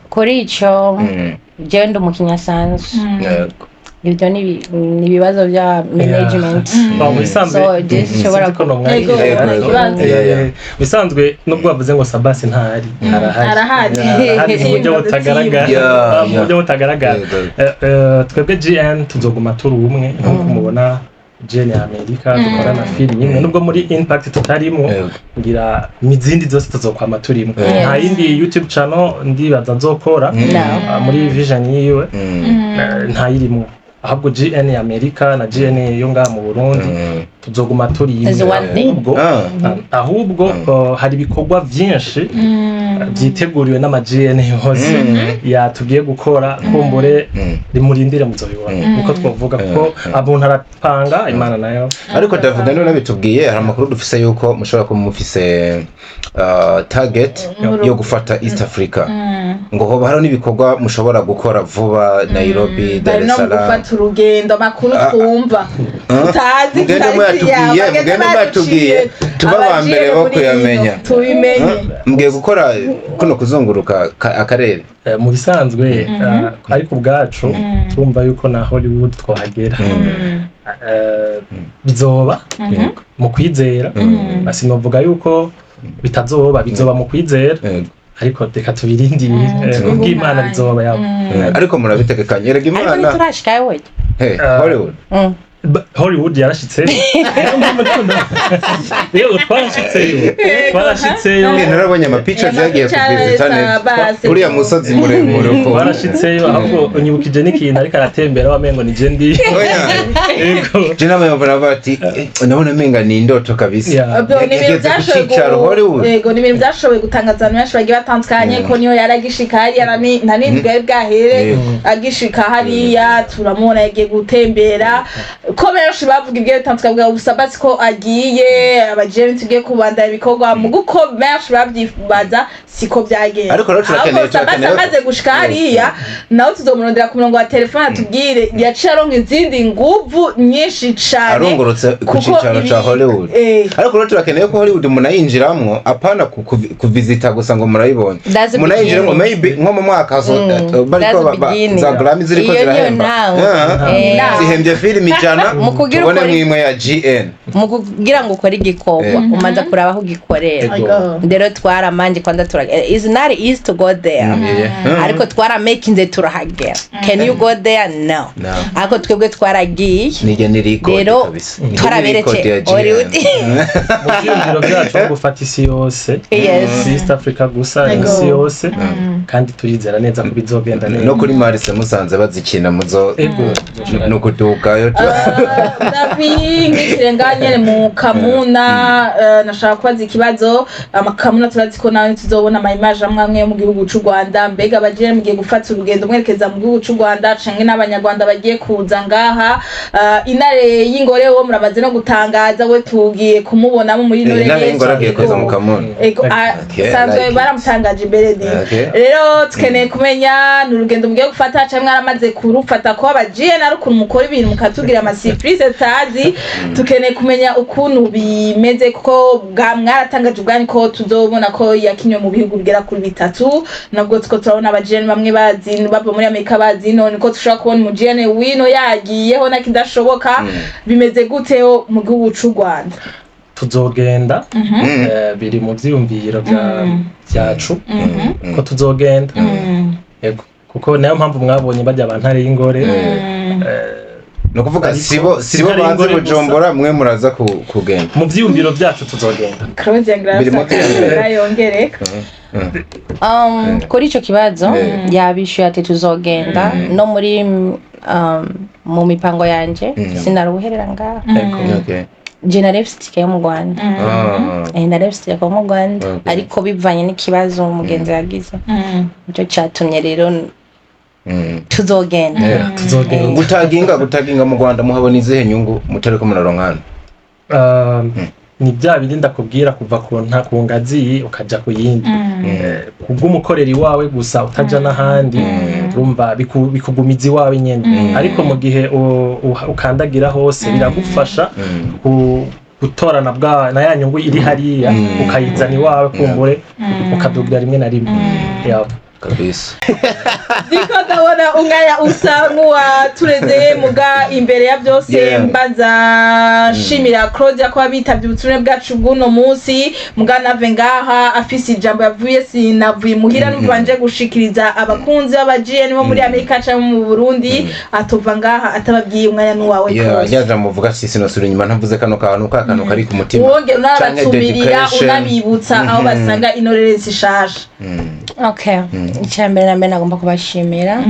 kuri ico, jewe ndi umukinnyi asanzwe. Ibyo ni ibibazo bya management. Bon, mu bisanzwe So je sinshobora sinzi ko nomwakira. Yego, Ariko, ikibazo. mu bisanzwe nubwo bavuze ngo Sabasi ntahari, arahari. Arahari. Arahari mu buryo butagaragara. Mu buryo butagaragara. Yego. Twebwe GN tuzoguma turi umwe nk'uko mubona GN ya Amerika dukorana film imwe, nubwo muri Impact tutarimo. Ngira n'izindi zose tuzokwama turimo. Nta yindi YouTube channel ndibaza nzokora. No. Muri vision yiwe ntayirimwo, ahubwo GN ya Amerika na GN yo ngaha mu Burundi tuzoguma turi imwe. Is one thing. Ahubwo ahubwo hari ibikorwa byinshi byiteguriwe n'ama GN yose yatubwiye gukora, kumbure rimurindire muzobibona, niko twavuga ko umuntu arapanga, Imana nayo. Ariko David niwe nabitubwiye, hari amakuru dufise yuko mushobora kuba mufise target yo gufata East Africa, ngo hoba hariho n'ibikorwa mushobora gukora vuba Nairobi, Dar Bari es no mu Salaam. gufata urugendo, amakuru twumva tutazi. Mugende mwatubwiye, mugende mwatubwiye, tuba aba mbere bo kuyamenya. Tubimenye. Mugiye gukora kuno kuzunguruka akarere? Mu bisanzwe, ariko ubwacu turumva yuko na Hollywood twahagera. Bizoba mu kwizera. Sinovuga yuko bitazoba, bizoba mu kwizera. Yego. Ariko reka tubirindire, kubw'Imana bizoba yabo. Ariko murabitegekanye erega. Ariko Imana ntiturashikayo we. Hey, Hollywood. Hollywood yarashitse. Rero twarashitseyo. Narabonye amapica vyagiye kuvizita neza uriya musozi muremure uko. Twarashitseyo, ahubwo unyibukije n'ikintu, ariko aratembera wamengo ni je ndi. Oya. Yego. Je nama yumva navuga ati: "Ndabona umenga ni indoto kabisa." Yeah. Ibyo ni ibintu Yageze ku byashoboye cicaro Hollywood. Yego, ni ibintu byashoboye gutangaza abantu benshi bagiye batandukanye, ko niyo yaragishika hariya nta n'indwi yari bwahere. Agishika hariya turamubona yagiye gutembera, ko benshi bavuga ibyo bitandukanye bwa Sabasi ko agiye abajene tugiye kubandanya ibikorwa mu guko benshi babyibaza siko byagenze. Ariko rero turakeneye- Ahubwo Sabasi amaze gushika hariya nawe tuzomurondera ku murongo wa telefone atubwire yaciye aronka izindi nguvu nyinshi cane. Arungurutse ku Kuko cicaro ca Hollywood. Ariko rero turakeneye ko Hollywood munayinjiramwo, apana kuvizita gusa ngo murayibonye. That's the Munayinjiramwo beginning. maybe nko mu mwaka bariko That's the beginning. za Grammy ziriko Iyo niyo zirahemba. ntango. Zihembye filimi 100, Mu kugira tubone mwimwe ya GN. Mu kugira ngo ukore igikorwa umanza kuraba aho ugikorera. Ego. Rero twaramanje kwanza tura, it's not easy to go there, ariko twaramakinze turahagera. Can you go there? No. No. Ariko twebwe twaragiye. Nijye ni record Rero kabisa. Nijye ni twaraberetse record ya GN. Hollywood. Mu vyiyumviro vyacu no gufata isi yose, Yes. si East Africa gusa, isi yose, kandi turizera neza ko bizogenda neza. No kuri Mars musanze bazikina muzo Ego. no kudukayo. Davi ngikirenga nyene mu Kamuna, nashaka kubaza ikibazo. Amakamuna turazi ko nawe tuzobona ama image amwe amwe yo mu gihugu c'u Rwanda. Mbega abagiye mugiye gufata urugendo mwerekeza mu gihugu c'u Rwanda canke n'abanyarwanda bagiye kuza ngaha, Intare y'Ingore wo muramaze no gutangaza, we tugiye kumubonamo muri ino Intare y'Ingore agiye kuza mu Kamuna. Ego, Okay, sanzwe like it. baramutangaje imbere di. Rero tukeneye kumenya ni urugendo mugiye gufata canke mwaramaze kurufata, ko abajiye nari ukuntu mukora ibintu mukatubwira ama surprise tazi. Tukeneye kumenya ukuntu bimeze, kuko bwa mwaratangaje ubwanyu ko tuzobona ko yakinywe mu bihugu bigera kuri bitatu. Nabwo tuko turabona abajene bamwe bazi bava muri Amerika bazi, none ko dushobora kubona umujene wino yagiyeho nakidashoboka, bimeze guteho mu gihugu c'u Rwanda? Tuzogenda, biri mu vyiyumviro vyacu ko tuzogenda. Yego, kuko nayo mpamvu mwabonye bajya ba Ntare y'Ingore, Ni ukuvuga Ariko sibo Intare bazi y'Ingore gusa. Bujumbura, mwe muraza kugenda. Mu vyiyumviro vyacu tuzogenda. Claudia Birimo Ngira yongere. Kuri ico kibazo yabishuye ati tuzogenda no muri mu mipango yanje sinaruherera ngaha. Yego. Je narefise itike yo mu Rwanda. Narefise itike yo mu Rwanda, ariko bivanye n'ikibazo umugenzi yagize, nico catumye rero tuzogenda. Tuzogenda. Gutaginga mu Rwanda muhabona izihe nyungu mutariko muraronka hano? Ni bya bindi ndakubwira, kuva ku ngazi iyi ukaja ku yindi. Kubw'umukorera iwawe gusa utaja n'ahandi, urumva bikugumiza iwawe nyene, ariko mu gihe ukandagira hose biragufasha gutorana bwa na ya nyungu iri hariya, ukayizana iwawe, kumbure ukadugira rimwe na rimwe. Yeah. Kabisa. Ndiko ndabona ungaya usa nk'uwatureze, muga imbere ya byose mbanza nshimira Claudia ko bitavye ubutumire bwacu bw'uno munsi, muga nave ngaha afise ijambo yavuye sinavuye muhira numva nje gushikiriza abakunzi b'aba GN bo muri Amerika canke mu Burundi, atova ngaha atababwiye. Umwanya n'uwawe, Claudia. Yaje muvuga ati sinasubira inyuma ntavuze kano kantu, ka kantu kari ku mutima. Wongera Canke unabatumirira, dedication. unabibutsa aho basanga inoreresi ishasha. Okay, icya mbere na mbere nagomba kubashimira,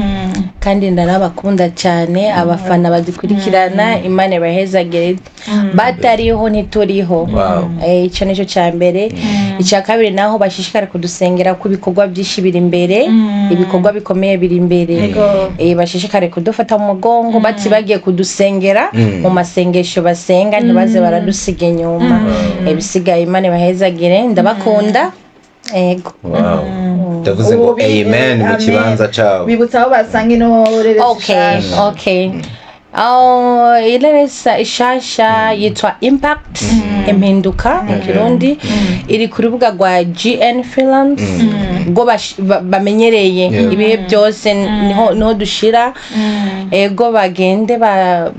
kandi ndanabakunda cyane abafana badukurikirana. Imana ibahezagire, batariho ntituriho. Icyo nicyo cya mbere. Icya kabiri naho bashishikara kudusengera ko ibikorwa byinshi biri imbere, ibikorwa bikomeye biri imbere. Bashishikare kudufata mu mugongo, batibagiye kudusengera mu masengesho basenga, ntibaze baradusiga inyuma. Ibisigaye Imana ibahezagire, ndabakunda. Ego. Wow. Ndavuze ngo amen mu Amen. kibanza cabo. Bibutsa aho basanga inoreresi Okay. ishasha. Okay. Oh, ireresa ishasha yitwa Impact, impinduka mu Kirundi. Iri ku rubuga rwa GN Films rwo bamenyereye ibihe byose, niho dushira. Ego, bagende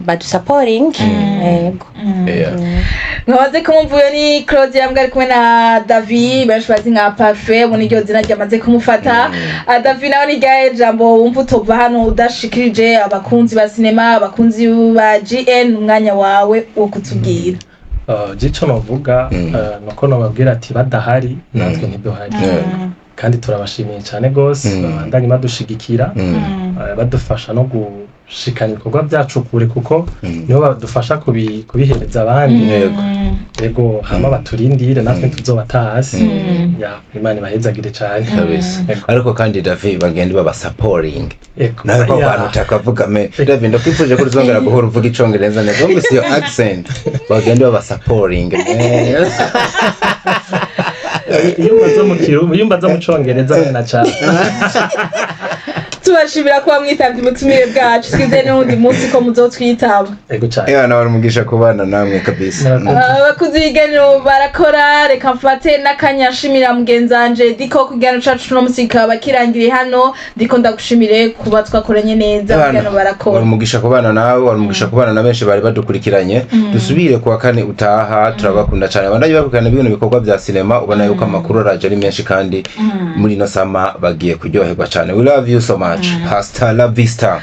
badusaporing. Ego. Mwamaze kumumva, uyo ni Claudia mbwa ari kumwe na David, benshi bazi nka Parfait, ubu niryo zina ryamaze kumufata. Ah, David, nawe ni ryahe jambo wumva utova hano udashikirije abakunzi ba sinema, abakunzi ba GN? Umwanya wawe wo kutubwira. Ico novuga nuko nobabwira ati badahari natwe ntiduhari, kandi turabashimiye cyane gose. Babandanye badushigikira, badufasha no gushikana ibikorwa byacu kure, kuko nibo badufasha kubihereza abandi. Yego, hama baturindire, natwe tuzobata hasi ya. Imana ibahezagire cyane. Kabisa. Yego. Ariko kandi David, bagende baba supporting. Yego. Nawe ko abantu utakavuga me David, ndakwifuje ko uzongera guhora uvuga icongereza neza, wumvise iyo accent. Bagende baba supporting, man. Iyo mbaza mu kirundi, iyo mbaza mu congereza na cyane. Tubashimira kuba mwitavye ubutumire bwacu. Twizeye n'uwundi munsi ko muzotwitaba. Yego cyane. Yana wari umugisha kubana namwe kabisa. Murakoze. Abakuzi b'ibiganiro barakora. Reka mfate n'akanya nshimira mugenzi wanje Diko. Ku kiganiro cacu uno munsi kikaba kirangiriye hano. Diko, ndagushimire kuba twakoranye neza mu biganiro barakora. Wari umugisha kubana nawe, wari umugisha kubana na benshi bari badukurikiranye. Dusubire kuwa kane utaha. Turabakunda cyane, bandanye bakurikirana bino bikorwa bya sinema. Ubona yuko amakuru araje ari menshi, kandi muri ino sama bagiye kuryoherwa cyane. We love you so much. Hasta la vista.